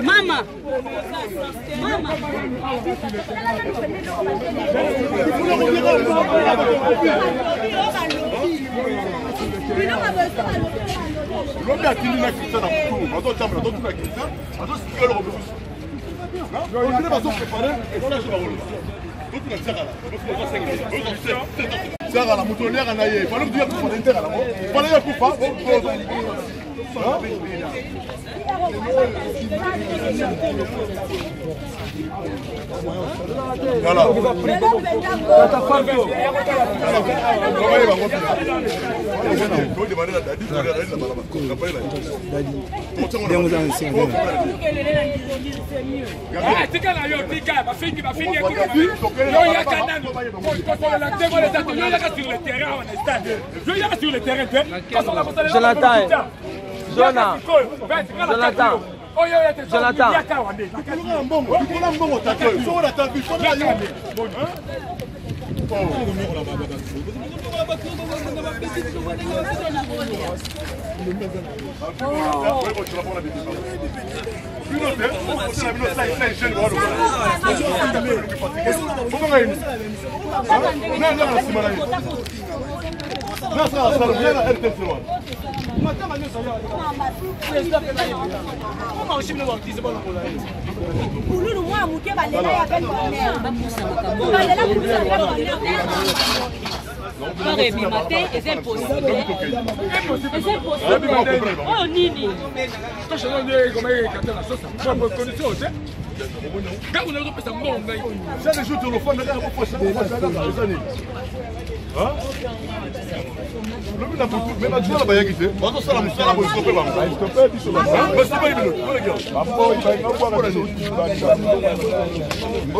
Mama, mama. Lobi atindi na Christian na kutu, azotambola azotuna Christian, azosika eloko mosusu. Ondire bazoprepare esalaki bakoloba. Totuna Nzakala, Nzakala moto oliaka na ye, fale kutu ya kufa na Nzakala ngo, fale ya kufa. Voilà. Tika na yo tika bafingi bafingi yo yaka nanu kosolola te wana eza te yo yaka sur le terrain awa na stade yo yaka sur le terrain te Jonathan Jonathan Jonathan Jonathan mbongo mbongo tata oyo soko na tabi fona yo Kululu mwa moke balela ya belle balela kululu ya belle Corps ebima te eza impossible eza impossible oyo nini ntango nazopesa mbongo ngai chaque jour tolofanda kaka kofosa eza nini lobi na butu me bato wana bayaki te bazosala mosala boye stope bango bastope bino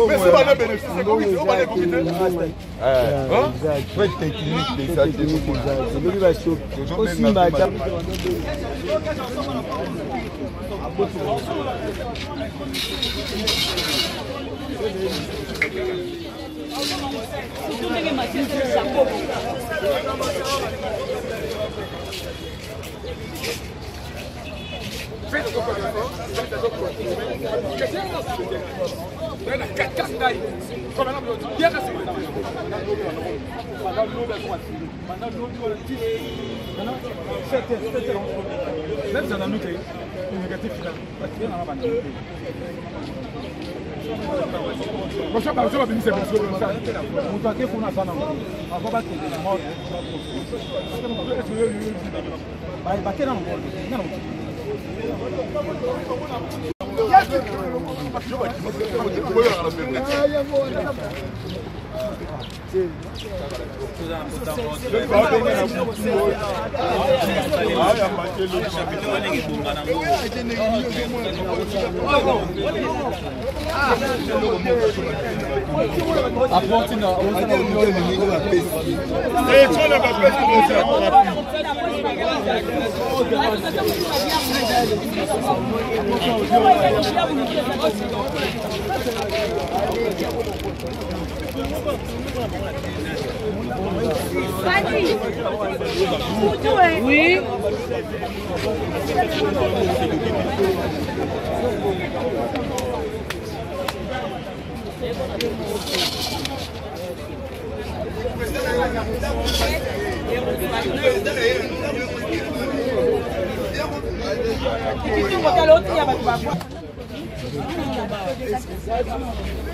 mais si bana bénéfice ekoki te bana ekoki te Surtout ndenge matisi Jacob. Même si on a mis négatif final, parce qu'il y en a pas moto ake kuna aza nango avant bakende na morgue bake nano morgue nano Oui.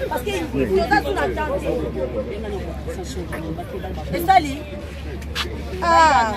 Parce que toza tuna tante esali ah.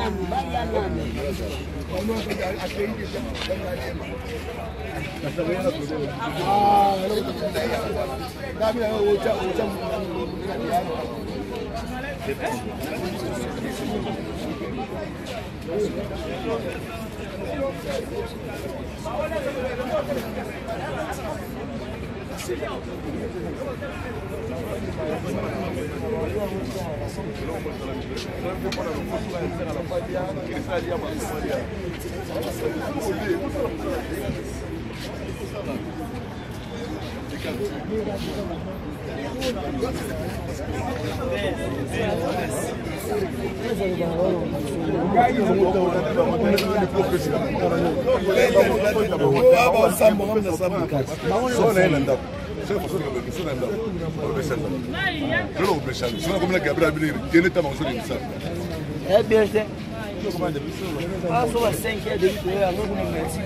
Eh bien, c'est. Ah, so ba 5 heures demi toye yango kuna merci.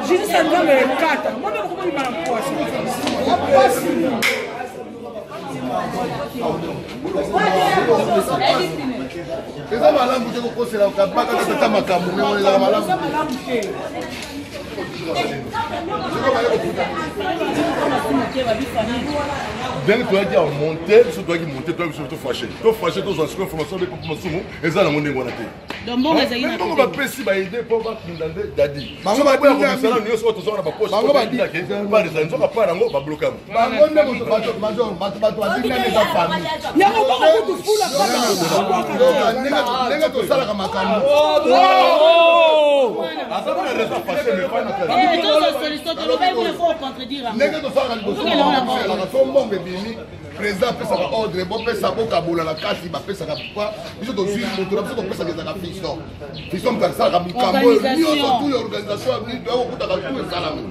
Jesus nzambe ekata mwana mokomobima na mpwasi mpwasi. Eza malamu te kokosela kabaka tata makambo ndenge wana ezaka malamu te. Ndenge toyaki ya monte, biso toyaki monte, toyaki biso tofashe tofashe, tozwa sikoyo information nde masumu eza nango ndenge wana te. Mbongo bapesi baide mpo bakunda nde dadi bango baboya komisala nyonso oyo tozwaka na bapoche nzoka pa yango babloka yango. Bango nde moto bato bato bato badinga eza famille. Yango mbongo kutu fula. Ndenge tosalaka makambo. Ndenge tosalaka liboso so mbongo ebimi, président apesaka ordre, bopesa, bokabola na kati, bapesaka pa biso tozwi moto na biso topesaka ezalaka fiston. Fiston moto asalaka likambo oyo nyonso tu ya organisation ya nini, toyakokutaka tu esalami,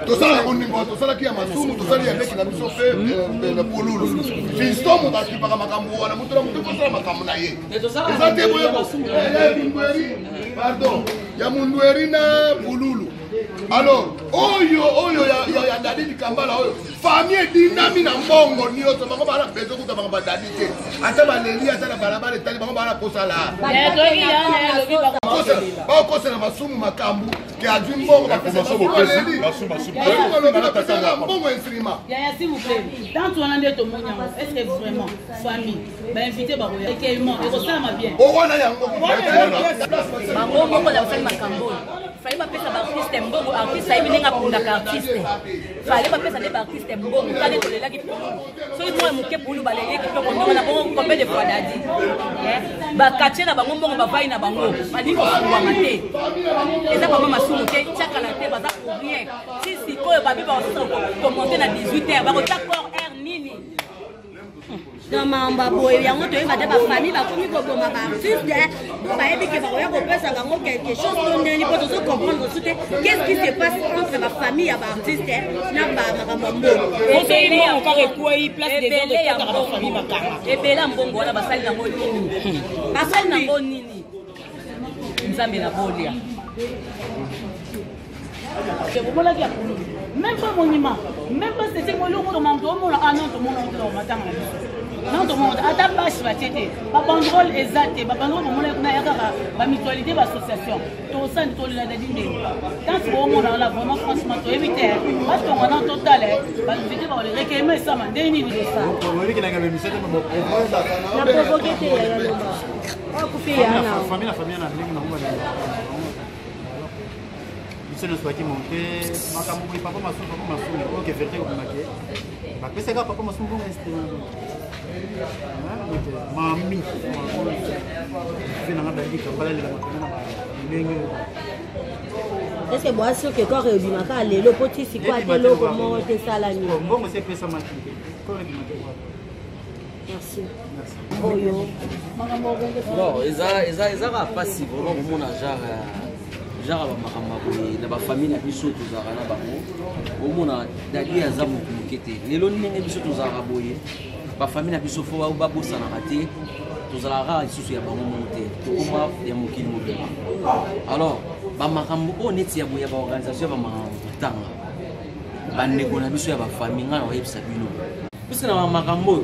tosalaka yango ndenge wana. Tosalaki ya masumu, tosali ya leki na biso mpe na pululu. Fiston moto akipaka makambo wana, moto na moto ekosala makambo na ye, eza te boyebo ya mundweri, pardon, ya mundweri na pululu. Alors oyo oyo ya, ya Dadi Dikambala oyo, famille edinami na mbongo nyonso, bango bana besoin kuta bango badadi te, ata baleli ata na balabala etali bango, bana kosala bakosela masumu makambo ke azwi mbongo, bapesalobi bapesaka mbongo instrument. Yaya, s'il vous plaît, tante wana nde tomoni yango, est ce que vraiment famille bainvité bakoya, recueillement ekosalama bien? Owana yango. Bango moko na basali makambo oyo, fallait bapesa baartiste mbongo. Artiste ayebi ndenge akundaka artiste, fallait bapesa nde baartiste mbongo. Kale tolelaki pulu, soki mwa moke pulu baleleki kitoko ndongo na bongo. Combien de fois dadi bakatie na bango mbongo, bavai na bango balingi kofungwama te, eza bango masumu te, tiakala te, baza pour rien. Ti sikoyo babi bakosasa komonte na 18 heures, bakotia corps heure nini? Donc makambo ya boye yango toyeba te, bafamille bakomi koboma baartiste po bayebi ke bakoya kopesa bango quelque chose to ndeni, mpo tozo comprendre su te qu'est-ce qui se passe entre bafamille ya baartiste na bamakambo ya mbongo. Soki mbongo kaka ekwei, place des autres ekotaka, bafamille bakanga. Ebele ya mbongo wana basali nango nini? Basali nango nini? Nzambe na bolia. Omonaki ya pululu, même pas monument, même pas sete moloko tomamto omona. Ah non, tomona otela matanga na biso. Non, tomona ata bashe batie te, babanderole eza te. Babanderole bomona kuna ya kaka bamutualité, baassociation. Tosani tolela Dadi ndenge tanti boomona wana. Vraiment, franchement, toyebi te. Batonga na totale banzete bakolekema esama ndenge nini tosala. Na provoke te, yaya loba akufi ya na famille na famille na ndenge nango balinga biso nyonso baki monte makambo boye. Papa Masumu, papa Masumu oyo ke vérité kobimake, bapesaka papa Masumu mbongo este. Donc mami ve nanga Dadi Kambala lela mapena na ndenge oyo. Est-ce boa sûr que corps ebimaka lelo? Mpo ti sikoyo ate eloko moko te esalami. Mbongo se epesamaki, corps ebimaki. Merci. Oyo non, eza kaka mpasi vraiment komona genre bamakambo ya boye na bafamille na biso tozalaka na bango. Omona Dadi aza motu moke te. Lelo ndenge biso tozalaka boye, bafamille na biso fo babosanaka te, tozalaka kaka lisusu ya bango moko te, tokoma ya mokili mobimba. Alors bamakambo oyo neti ya boye ya baorganisation ya bamakambo matanga, bandeko na biso ya bafamille, ngai na koyebisa bino, puisque na bamakambo oyo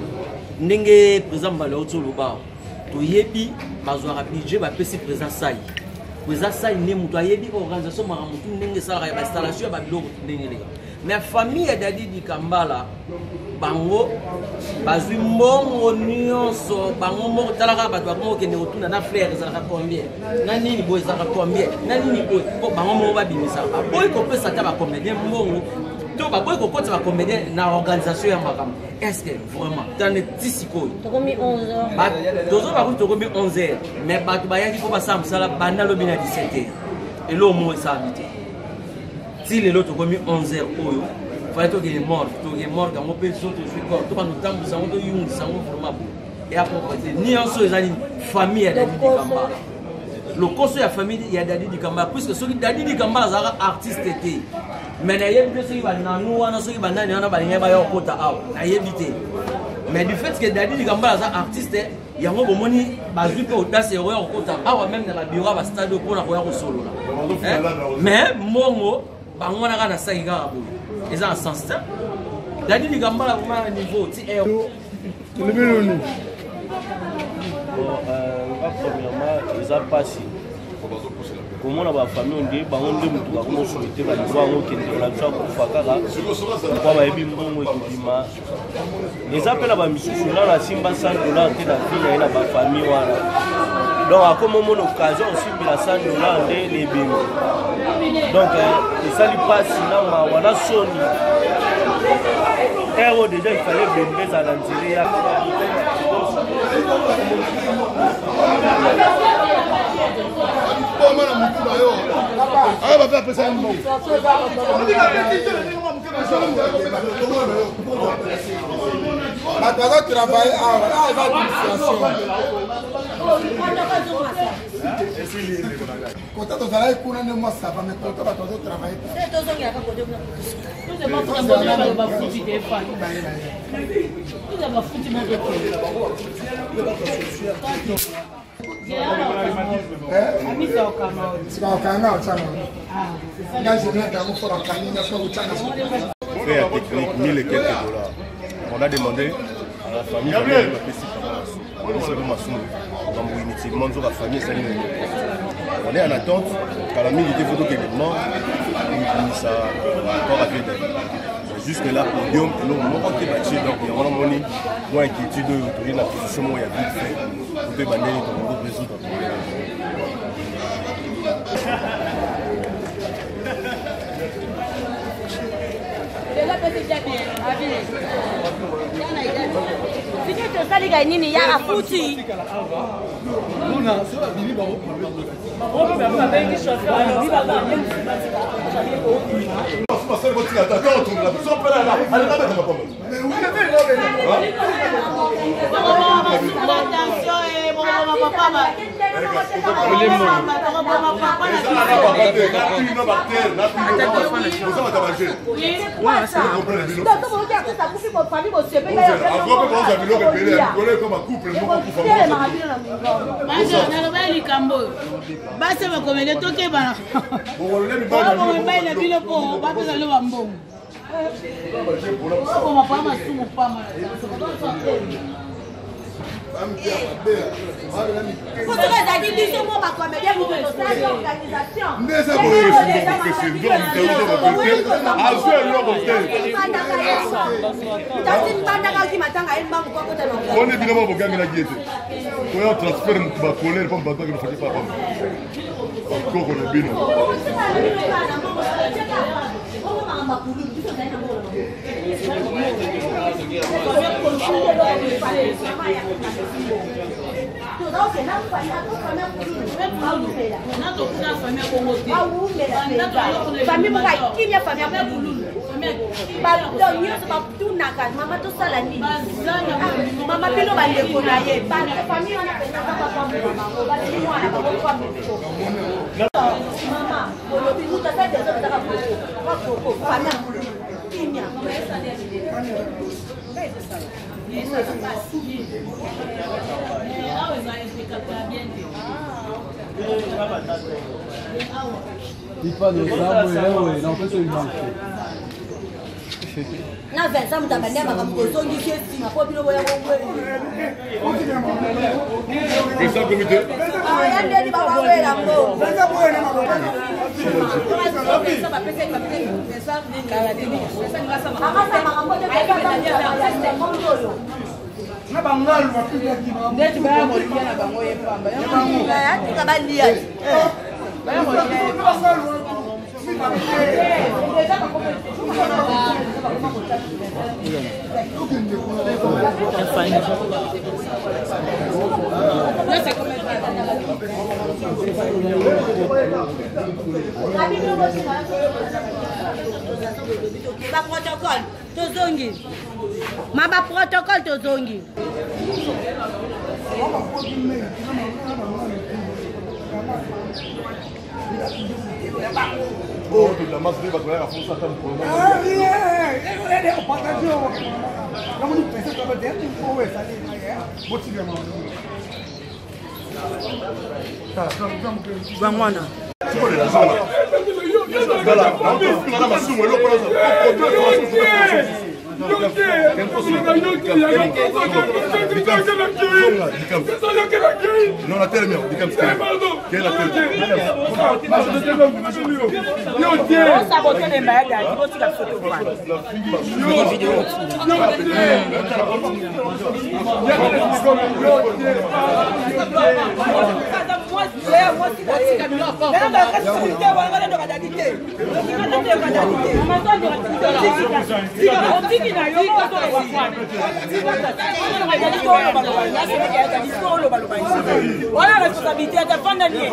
ndenge président Mbala auti oloba, toyebi bazwaka budget, bapesi président Sai. Président Sai nde moto ayebi organisation makambo tu ndenge esalaka ya bainstallation ya babiloko tu ndenge eleka. Mais famille ya Dadi Dikambala, bango bazwi mbongo nyonso bango moko. Talaka bato bakoma kokende kotuna na fleur ezalaka combien, na nini boye ezalaka combien, na nini boye, mpo bango moko babimisa. Baboyi kopesa ata bacomédien mbongo to baboyi kokotisa bacomédien na organisation ya makambo. Est ce que vraiment tande ti sikoyo tokomi 11 heures, tozoba kuti tokomi 11 heures, mais bato bayaki mpo basala mosala banda lobi na 17 heures, eloko moko esalami te. Ti lelo tokomi 11 heures oyo, fallait tokende morgue, tokende morgue yango mpe so tozwi corps, tobanda kotambwisa yango, toyungisa yango. Vraiment boye eya propre te. Nyonso eza nini? Famille ya Dadi Dikambala, lokoso ya famille ya Dadi Dikambala, puisque soki Dadi Dikambala azalaka artiste te, mais nayebi te soki bananu wana, soki banani wana balingaki baya kokota awa, nayebi te. Mais du fait que Dadi Dikambala aza artiste, yango bomoni bazwi mpe audace ya koya kokota awa, même na babiro ya bastade oyo, mpona koya kosolola. Mais mbongo bango wana kaka na saki kaka boye, eza na sens te. Dadi Dikambala vraiment na niveau ti air. Tolobi nini? Bon, nga premièrement eza mpasi komona bafamille nde bango nde motu bakomosouhaiter balingo yango okende na biso akufa kaka mpo bayebi mbongo ekobima. Eza mpe na bamisusu nga nasimba 100 $ te na vie na ye na bafamille wana. Donc akoma omona occasion osimbela 100 $ nde lebemi. Donc esali mpasi na mawa na soni. Ere oyo déjà il fallait bembe ezala na nzela ya Boma na mutu na yo. Aya bape apesa ye mbongo. Bato bazotravaille awa, awa eza administration. Kota tozalaki kuna nde mwa sava, mais kota bato bazotravaille. Tozongelaka kote kuna. Bafuti te, efani bafuti moko te. Sikakanga otyanga nga général yango fo bakangi nga soki otyanga. Frais ya technique, 1000 et quelques dollars. On a demandé à la famille, bapesi papa Masumu makambo inutilement. Nzoka famille esali na on est en attente. Kala mingi te, faut tokende kobimisa corps ya vieux. Jusque là podium eloko moko te batie. Donc yango namoni mwa inquiétude oyo toye na position moko ya vite fait po toyeba ndenge tokoki résoudre problème. Sikoyo tosalika nini ya afuti? Naloba likambo oyo basi bakomele tokebana mibali na bino mpo bapesa bino bambongo oboma pa masumu pamba. Soki ezalaki biso mo bacomédien moto tosali organisation. Nde eza azwi eloko te. Tati mbandaka oki matanga ye mbangu po akota na. Pone bino mo bogangelaki ye te koya transfert motu bakolere mpo bato akende faki papa bakoko na bino. Famille moko akimia, famille ya Pululu, bato nyonso batunaka mama tosala nini, mama bino bandeko na ye, famille wana mpenza kaka pambola bango, baleli mwana bango pambo. Mama olobi moto asa dezo ezaka koko koko, famille ya Pululu kimia. Na Vincent moto abandi ya makambo kozongisi esima mpo bino boya. Vincent comité. Ya ndeni babawela ngo. Na bangalu bapikaki. Ndeti baya kolia na bango ye pamba. Atika balia. Baya kolia ye. Baprotocole tozongi, ma baprotocole tozongi. Bamwana. Masumu eloko. Non, la terre, Osabote lemba ya dadi, botika biso tovanda. Wana responsabilité ata fanda nie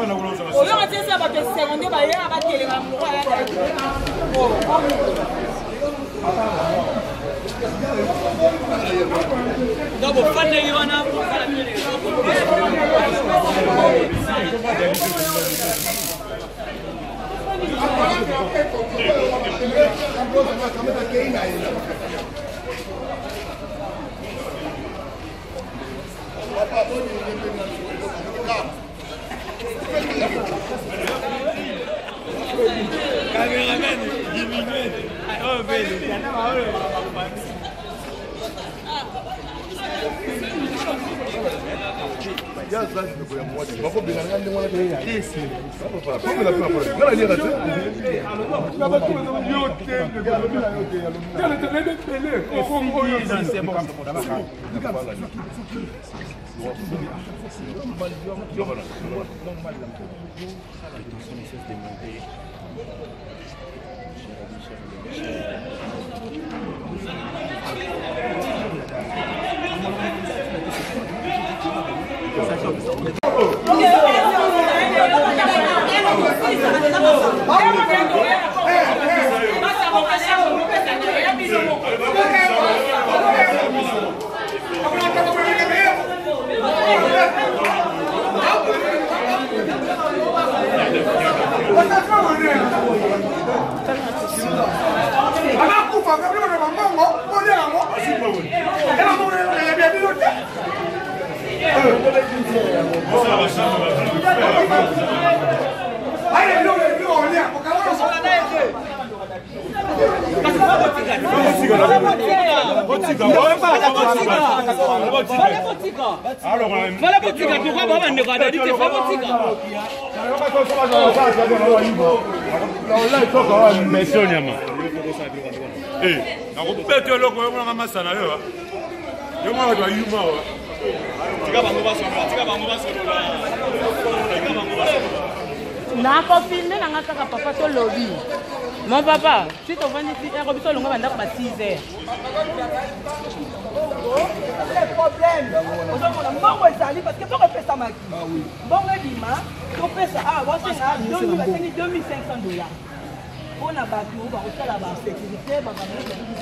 oyoka ti esa bato esengo nde bayaka batelema moko aya. Donc bofandeli wana. Cameraman, diminue. Oh, bene. Bakobengana ndenge wana te, nga naliaka te. Fala botika pourquoi ba bandeko ya Dadi te fala botika. Mesio nyama. Eh, nakobeta eloko yo monaka masa na yo. Yo mwana bato bayuma wa. Tika bango basolola, tika bango basolola. Tika bango basolola. Nakofilme na nga kaka papa tolobi. Mon papa, si tovandi ti ero biso olongo bandako ba 6 heures. Problème ozomona mbongo ezali parce que mbongo epesamaki mbongo ebima topesa awa basenga basengi 2500 dollars mpona bato bakosala basécurité bakamero yango.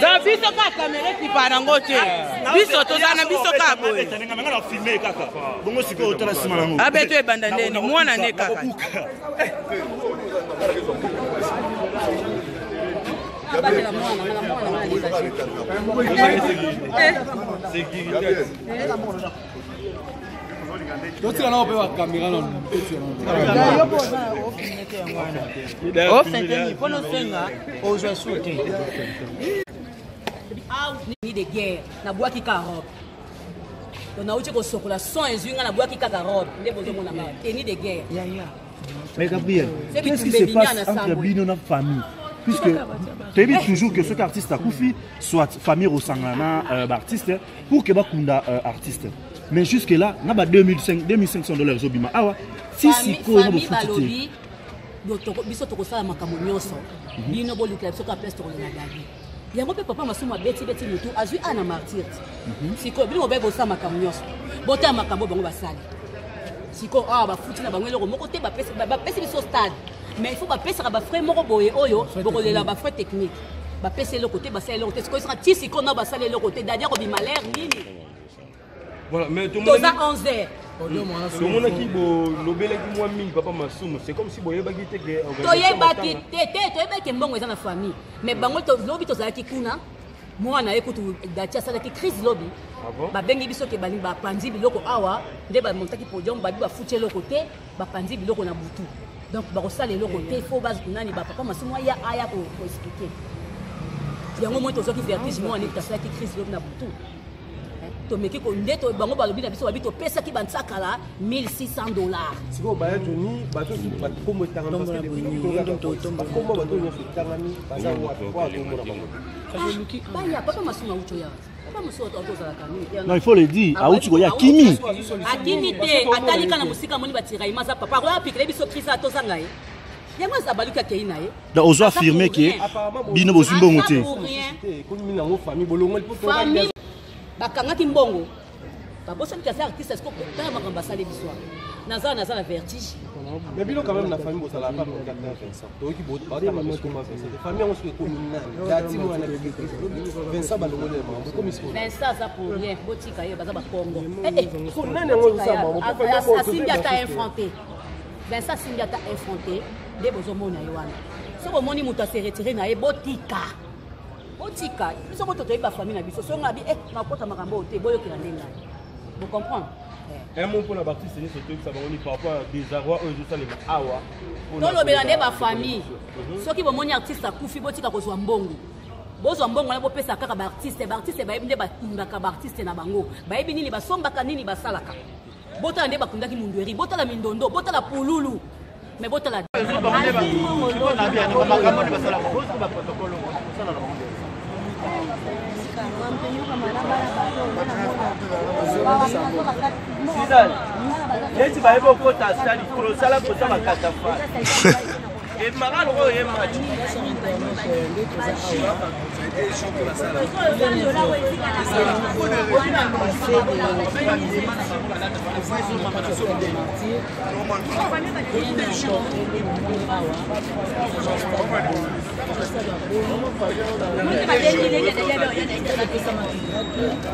Donc biso kaka kamera ekipa nango te, biso toza na biso kaka boye. Bongo sikoyo otala nsima nango. Abeto ebanda ndeni mwana nde kaka. Totika nao mpe bakamera nano. Ofenteni mpona osenga ozwa su te. Ni de guerre nabwaki ka robe, donc nauti kosokola son ezwi nga, nabwaki kaka robe nde bozomona nga tenue de guerre. Mais Gabriel, qu'est-ce qui se passe entre bino na famille? Puisque tu dis toujours que cet artiste akufi, soit famille osangana na artiste pour que bakunda artiste. Mais jusque là, na ba 2500 dollars obima. Awa, si sikoyo na famille bofuti te. Balobi biso tokosala makambo nyonso, bino bolukela biso kaka place tokolela Dadi. Yango mpe papa Masumu abeti beti motu azwi a na martyr ti sikoyo. Bino bobai bosala makambo nyonso, botala makambo bango basali sikoyo awa. Bafuti na bango eloko moko te, bapesi biso stade, mais il faut bapesaka bafrais moko boye oyo bokolela, bafrais technique. Bapesi eloko te, basala eloko te. Sikoyo saka ti sikoyo na basala eloko te, Dadi akobima lere nini? Voilà, mais Toza 11 heures. Tomonaki bolobelaki mwa mingi papa Masumu, c'est comme si boyebaki te ke Toyebaki te te, toyebaki mbongo eza na famille, mais bango lobi tozalaki kuna, mwana ye kutu Dati asalaki crise lobi. Babengi biso ke balingi bapanzi biloko awa nde bamontaki podium, babi bafuti eloko te, bapanzi biloko na butu, donc bakosala eloko te. Fo nani, bapapa Masumu aya koexpliquer yango. Moi tozwaki vertige, mwana ye asalaki crise lobi na butu. Tomeki nde bango balobi na biso, babi topesaki bantsakala 1600 dollars. Sikoyo baya Joni, bato bakombo etangami, parce que bakombo bato nyonso etangami baza wapi po atomona bango? Baya, papa Masumu auti oya, papa Masumu tozalaka nini. Non, il faut le dire, auti koya kimi. Akimi te, atali kaka na mosika, amoni batiraillement, aza papa akoya apikele biso crise, atozanga ye yango aza baluki akei na ye. Donc ozo affirmer ke bino bozwi mbongo te. Ekomi nango famille bolongoli. Famille bakangaki mbongo, babosani kasi artiste. Est-ce tala makambo basali biso? Naza na vertige. Mais bino quand même na famille bozalaka pa contact na Vincent, toyoki batanga biso Vincent te. Famille yango soki ekomi nani? Dati mwana Vincent balongoli na makambo ekomi sikoyo. Vincent aza pour rien, botika ye, baza bakongo. Nani yango ozosala makambo? Asimbi ata un franc te, Vincent asimbi ata un franc te. Nde bozomona ye wana, soki omoni moto ase retire na ye, botika, botika biso ko totoyebi bafamille na biso. Songa bi nakota makambo oyo te, boyokela nde ngai, bocomprendre. Un mot mpona baartiste nyonso, toyebisa bango ni par rapport à désarroi oyo ezosalema awa? Tolobela nde bafamille. Soki bomoni artiste akufi, botika kozwa mbongo, bozwa mbongo wana bopesa kaka baartiste. Baartiste bayebi nde bakundaka baartiste na bango, bayebi nini basombaka, nini basalaka. Botala nde bakundaki Mundueri, botala Mindondo, botala Pululu, mais botala. Neti bayebi okota stade, tosala kosa bakatafa emaka loko oye match.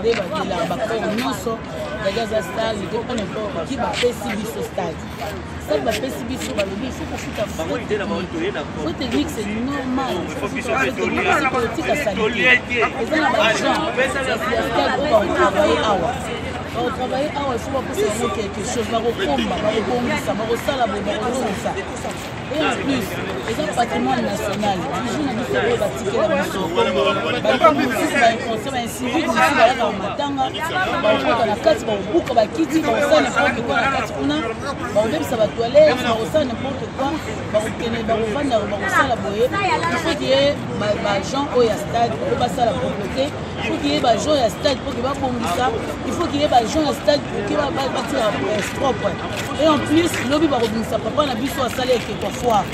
Nde bakelaka bacor nyonso. Dadi aza star te mpo n'importe qui. Bapesi biso stade, stade bapesi biso, balobi il faut kofuta frais technique, c'est normal. Kotika saleté eza na baagent ya stade oyo bakotravaille awa. Bakotravaille awa, il faut bapesa bango quelque chose, bakokomba, bakobongisa, bakosala boye, bakozongisa. Et en plus eza patrimoine national, bijou na biso oyo batikela biso. Bato mosusu, bainconscient, baincivique mosusu bayaka na matanga, bakokota na kati, bakobuka bakiti, bakosala n'importe quoi na kati kuna, bakobebisa batoilette, bakosala n'importe quoi, bakokende, bakovanda, bakosala boye. Il faut qu'il y ait baagent oyo ya stade po basala propreté, il faut qu'il y ait baagent ya stade po ke babongisa, il faut qu'il y ait baagent ya stade po ke batika propre. Et en plus lobi bakobimisa papa na biso, asala ekeko foire,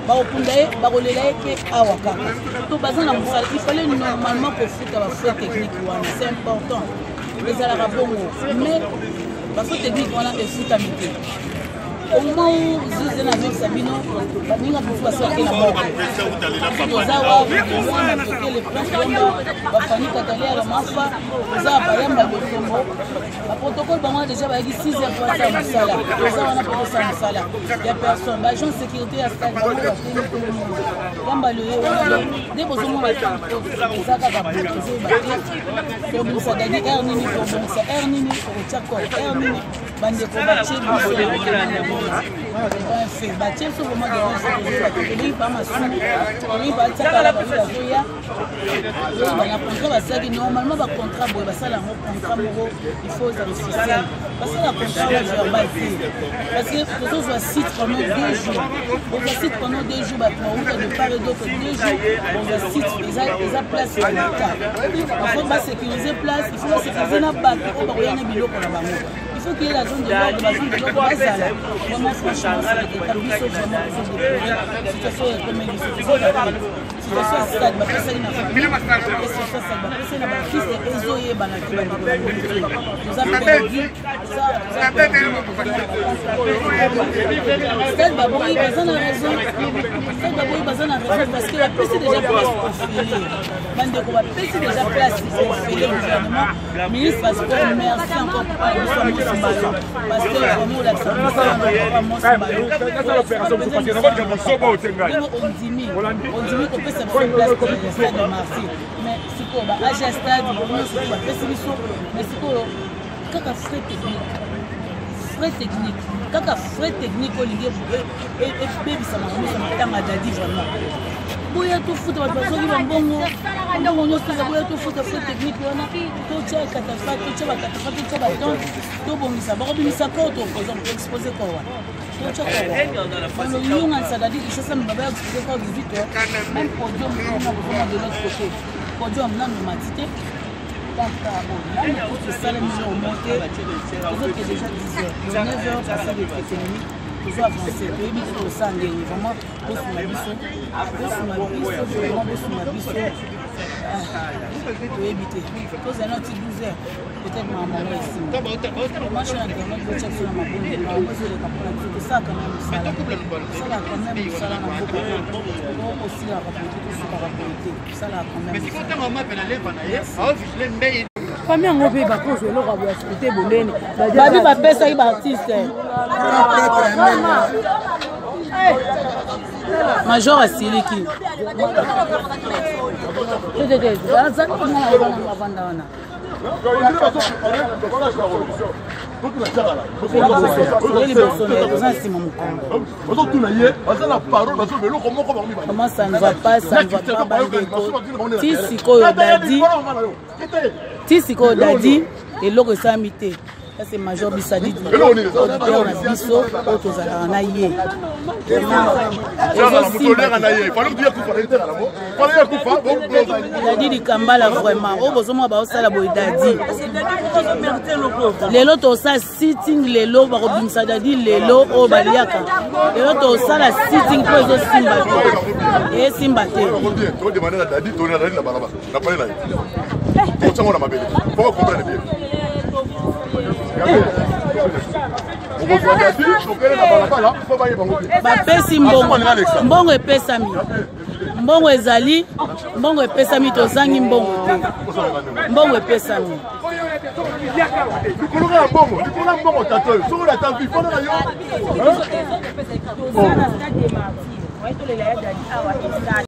bakokunda ye, bakolela ye ke awa kaka to baza na mosala. Il fallait normalement kofuta bafrais technique wana, c'est important, ezalaka bongo, mais bafrais technique wana efutami te. Au moment où zuze nazongisa bino, baninga mosusu basalaki na moko, toza wa tokele Prince Wemba, bafani Katalia, bamafa, toza bayamba botombo, baprotocole bango wana déjà bayaki 6 heures po asala mosala. Toza wana mpo tosala mosala ya personne, baagent sécurité ya stade bango batelemi, yamba loye wana nde bozomona. Eza kaka boye, tozoyeba te tobimisa Dadi heure nini, tobongisa heure nini, tokotia corps heure nini. Bandeko batie biso devant fait, batie biso vraiment devant fait. Tozoyeba te, tolingi pa masumu, tolingi batiakala bato bazoya, tozoyeba na contrat basalaki. Normalement bacontrat boye basala yango, contrat moko il faut ozala officiel, basala contrat wana verbal te, parce que tozozwa site pendant 2 jours, bozwa site pendant 2 jours, bato bauta de part et d'autre 2 jours, bozwa site, eza place ya leta, il faut basécuriser place, il faut basécuriser na bato oyo bakoya na biloko na bango, il faut qu'il y ait la zone de l'ordre, bazone de l'ordre bazala. Vraiment, franchement, c'est biso vraiment tozodéplorer situation ekomeli biso, tozodéplorer situation ya stade bapesaki na famille, situation ya stade bapesaki na baartiste, ezoyebana te. Bandeko na ngai, toza perdu, toza perdu. Stade baboyi, baza na raison, stade baboyi, baza na raison, parce que bapesi déjà place ofele. Bandeko, bapesi déjà place ofele. Gouvernement, ministre ya sport, merci encore papa na biso Mosi Mbalo, parce que vraiment olakisa mosala na papa Mosi Mbalo, ndenge ondimi kopesa biso place ya stade de Martyr. Mais sikoyo baage ya stade nyonso bapesi biso, mais sikoyo kaka frais technique, frais technique, kaka frais technique olingi ebebisa makambo nyonso matanga Dadi. Vraiment, boya tofuta bato bazongi bambongo, mbongo nyonso eza, boya tofuta frais technique wana, totya catafalque, totya bacatafalque, totya batente, tobongisa. Bakobimisa corps, toexpose corps wana, totya corps wana yonga, c'est-à-dire Kinshasa baba ya expose corps 18 heures. Même podium kuna bozonga de l'autre côté, podium nanu mati te, kaka nanu kutu esalemi eloko moko te. Tozoke déjà 10 heures, 9 heures passé de quelques minutes, tozo avance, toyebi te tosala ndenge. Vraiment, bosunga biso, bosunga biso, vraiment bosunga biso. Toyebi te, tozali nati 12 heures, peut-être makambo yango esima. Vraiment, chaîne internet, botia biso na mabongo, makambo ezoleka mpona biso. Tosala quand même mosala, tosala quand même mosala na mboka oyo, osilaka boye te, tosukaka boye te, tosalaka quand même. Famille yango mpe bakozwa eloko ya boya te bonene. Babi bapesaki baartiste, major asiliki te, te azali avanda wana. Liboso toza nsima mokongo. Bazotuna ye, baza na parole, bazoba eloko moko bango mibale. Comment ça ne va pas, ça ne va pas, bandeko. Ti sikoyo Dadi, ti sikoyo Dadi, eloko esalami te. Ça c'est major Bisadi, auditeur na biso oyo tozalaka na ye. Moto oliaka na ye, fallait kufa, fallait kufa. Dadi Likambala, vraiment, oyo bozomona baosala boye Dadi lelo, tosala sitting lelo, bakobimisa Dadi lelo, oyo baliaka lelo, tosala sitting mpo ezosimba te, esimba te. Todemande na Dadi, toli na Dadi na balabala na pale na ye, totiango na mabele po comprendre bien. Okozwa Dadi, tokele na balabala po bayeba ngo bien. Bapesi mbongo, mbongo epesami, mbongo ezali, mbongo epesami, tozangi mbongo te, mbongo epesami. Likolo ya mbongo, likolo ya mbongo, tata oyo soki olata vi fona na yo. Toza na stade de Martyr, tolela ya Dadi awa.